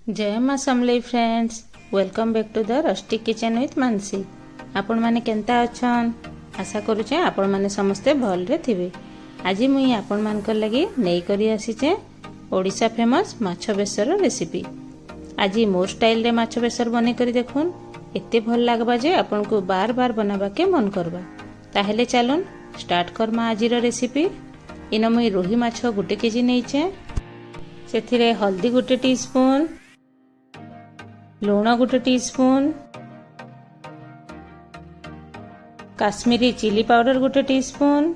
ଜୟ ମା Samalei friends, welcome back to the Rustic Kitchen with Manasi। ଆପଣମାନେ କେନ୍ତା ଅଛନ୍? ଆଶା କରୁଛେଁ ଆପଣମାନେ ସମସ୍ତେ ଭଲରେ ଥିବେ। ଆଜି ମୁଇଁ ଆପଣମାନଙ୍କର ଲାଗି ନେଇକରି ଆସିଛେଁ ଓଡ଼ିଶା ଫେମସ୍ ମାଛ ବେସର ରେସିପି। ଆଜି ମୋର୍ ଷ୍ଟାଇଲରେ ମାଛ ବେସର ବନେଇ କରି ଦେଖୁନ୍, ଏତେ ଭଲ ଲାଗ୍ବା ଯେ ଆପଣଙ୍କୁ ବାର ବାର ବନାବାକେ ମନ କରବା। ତାହେଲେ ଚାଲୁନ୍ ଷ୍ଟାର୍ଟ କର୍ମା ଆଜିର ରେସିପି। ଇନ ମୁଇଁ ରୋହି ମାଛ 1 କେଜି ନେଇଛେଁ। ସେଥିରେ ହଳଦୀ 1 ଟି ସ୍ପୁନ୍, ଲୁଣ 1 ଟି ସ୍ପୁନ୍, କାଶ୍ମୀରୀ ଚିଲି ପାଉଡର 1 ଟି ସ୍ପୁନ୍,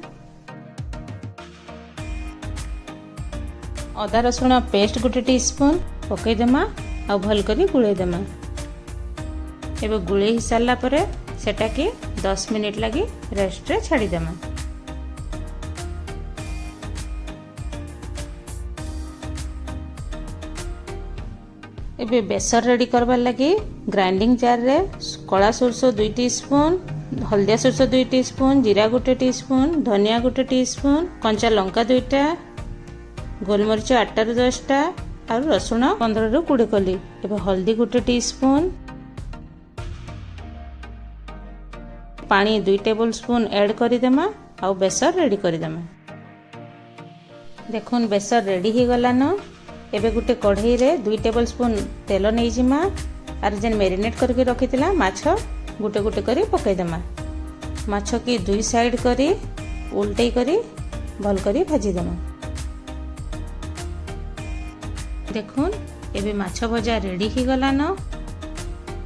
ଅଦା ରସୁଣ ପେଷ୍ଟ 1 ଟି ସ୍ପୁନ୍ ପକେଇଦେମା ଆଉ ଭଲ କରି ଗୁଳେଇଦେମା। ଏବେ ଗୁଳେଇ ହେଇସାରିଲା ପରେ ସେଟାକେ 10 ମିନିଟ୍ ଲାଗି ରେଷ୍ଟରେ ଛାଡ଼ିଦେମା। ଏବେ ବେସର ରେଡ଼ି କରବାର୍ ଲାଗି ଗ୍ରାଇଣ୍ଡିଂ ଜାର୍ରେ କଳା ସୋରିଷ 2 ଟି ସ୍ପୁନ୍, ହଳଦିଆ ସୋରିଷ 2 ଟି ସ୍ପୁନ୍, ଜିରା 1 ଟି ସ୍ପୁନ୍, ଧନିଆ 1 ଟି ସ୍ପୁନ୍, କଞ୍ଚା ଲଙ୍କା ଦୁଇଟା, ଗୋଲମରିଚ 8ରୁ 10ଟା ଆଉ ରସୁଣ 15ରୁ 20 କଲି। ଏବେ ହଳଦୀ 1 ଟି ସ୍ପୁନ୍, ପାଣି 2 ଟେବୁଲ ସ୍ପୁନ୍ ଆଡ଼୍ କରିଦେମା ଆଉ ବେସର ରେଡ଼ି କରିଦେମା। ଦେଖୁନ୍, ବେସର ରେଡ଼ି ହେଇଗଲାନ। ଏବେ ଗୋଟେ କଢ଼େଇରେ 2 ଟେବୁଲ ସ୍ପୁନ୍ ତେଲ ନେଇଯିମା ଆର୍ ଯେନ୍ ମ୍ୟାରିନେଟ୍ କରିକି ରଖିଥିଲା ମାଛ ଗୋଟେ ଗୋଟେ କରି ପକେଇଦେମା। ମାଛକେ ଦୁଇ ସାଇଡ୍ କରି ଉଲ୍ଟେଇ କରି ଭଲ କରି ଭାଜିଦେମା। ଦେଖୁନ୍, ଏବେ ମାଛ ଭଜା ରେଡ଼ି ହେଇଗଲାନ।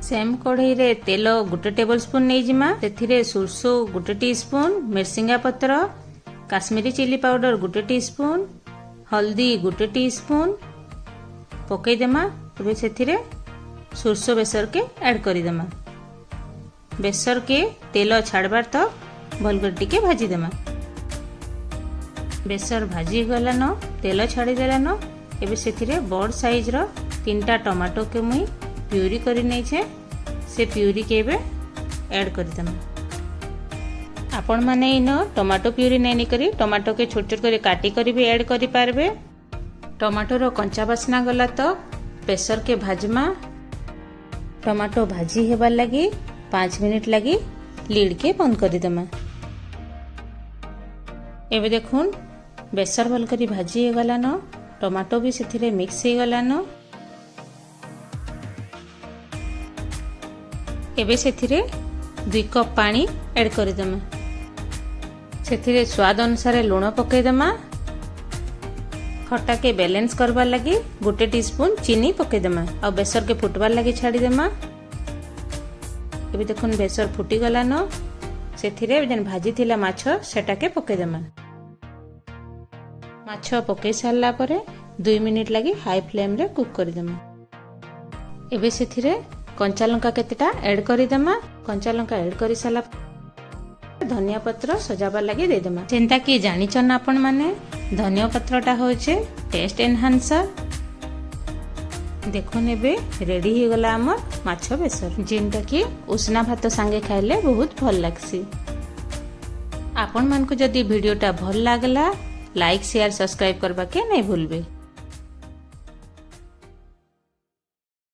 ସେମ୍ କଢ଼େଇରେ ତେଲ 1 ଟେବୁଲ ସ୍ପୁନ୍ ନେଇଯିମା। ସେଥିରେ ସୋରିଷ 1 ଟି ସ୍ପୁନ୍, ମିର୍ସିଙ୍ଗା ପତ୍ର, କାଶ୍ମୀରୀ ଚିଲି ପାଉଡର 1 ଟି ସ୍ପୁନ୍, ହଳଦୀ 1 ଟି ସ୍ପୁନ୍ ପକେଇଦେମା। ଏବେ ସେଥିରେ ସୋରିଷ ବେସରକେ ଆଡ଼୍ କରିଦେମା। ବେସରକେ ତେଲ ଛାଡ଼ବାର ତକ୍ ଭଲ କରି ଟିକେ ଭାଜିଦେମା। ବେସର ଭାଜି ଗଲାନ, ତେଲ ଛାଡ଼ିଦେଲାନ। ଏବେ ସେଥିରେ ବଡ଼ ସାଇଜ୍ର ତିନିଟା ଟମାଟୋକେ ମୁଇଁ ପ୍ୟୁରି କରି ନେଇଛେ, ସେ ପ୍ୟୁରିକେ ଏବେ ଆଡ଼୍ କରିଦେମା। ଆପଣମାନେ ଇନ ଟମାଟୋ ପ୍ୟୁରି ନାଇଁ ନେଇ କରି ଟମାଟୋକେ ଛୋଟ ଛୋଟ କରି କାଟି କରି ବି ଆଡ଼୍ କରିପାରିବେ। ଟମାଟୋର କଞ୍ଚା ବାସ୍ନା ଗଲା ତ ବେସରକେ ଭାଜମା। ଟମାଟୋ ଭାଜି ହେବାର ଲାଗି 5 ମିନିଟ୍ ଲାଗି ଲିଡ୍କେ ବନ୍ଦ କରିଦେମା। ଏବେ ଦେଖୁନ୍, ବେସର ଭଲ କରି ଭାଜି ହେଇଗଲାନ, ଟମାଟୋ ବି ସେଥିରେ ମିକ୍ସ ହେଇଗଲାନ। ଏବେ ସେଥିରେ 2 କପ୍ ପାଣି ଆଡ଼୍ କରିଦେମା। ସେଥିରେ ସ୍ୱାଦ ଅନୁସାରେ ଲୁଣ ପକେଇଦେମା। ଖଟାକେ ବାଲାନ୍ସ କରବାର୍ ଲାଗି 1 ଟି ସ୍ପୁନ୍ ଚିନି ପକେଇଦେମା ଆଉ ବେସରକେ ଫୁଟବାର ଲାଗି ଛାଡ଼ିଦେମା। ଏବେ ଦେଖୁନ୍, ବେସର ଫୁଟିଗଲାନ। ସେଥିରେ ଯେନ୍ ଭାଜିଥିଲା ମାଛ ସେଟାକେ ପକେଇଦେମା। ମାଛ ପକେଇ ସାରିଲା ପରେ 2 ମିନିଟ୍ ଲାଗି ହାଇ ଫ୍ଲେମ୍ରେ କୁକ୍ କରିଦେମା। ଏବେ ସେଥିରେ କଞ୍ଚା ଲଙ୍କା କେତେଟା ଆଡ଼୍ କରିଦେମା। କଞ୍ଚା ଲଙ୍କା ଆଡ଼୍ କରି ସାରିଲା ଧନିଆ ପତ୍ର ସଜାବାର ଲାଗି ଦେଇଦେମା। ଯେନ୍ତା କି ଜାଣିଛନ୍ ଆପଣ ମାନେ, ଧନିଆ ପତ୍ରଟା ହଉଛେ ଟେଷ୍ଟ ଏନହାନ୍ସର। ଦେଖୁନ୍, ଏବେ ରେଡି ହେଇଗଲା ଆମର ମାଛ ବେସର, ଯେନ୍ଟା କି ଉଷନା ଭାତ ସାଙ୍ଗେ ଖାଇଲେ ବହୁତ ଭଲ ଲାଗ୍ସି। ଆପଣମାନଙ୍କୁ ଯଦି ଭିଡ଼ିଓଟା ଭଲ ଲାଗଲା, ଲାଇକ୍, ସେୟାର, ସବସ୍କ୍ରାଇବ କରବାକେ ନାଇଁ ଭୁଲବେ।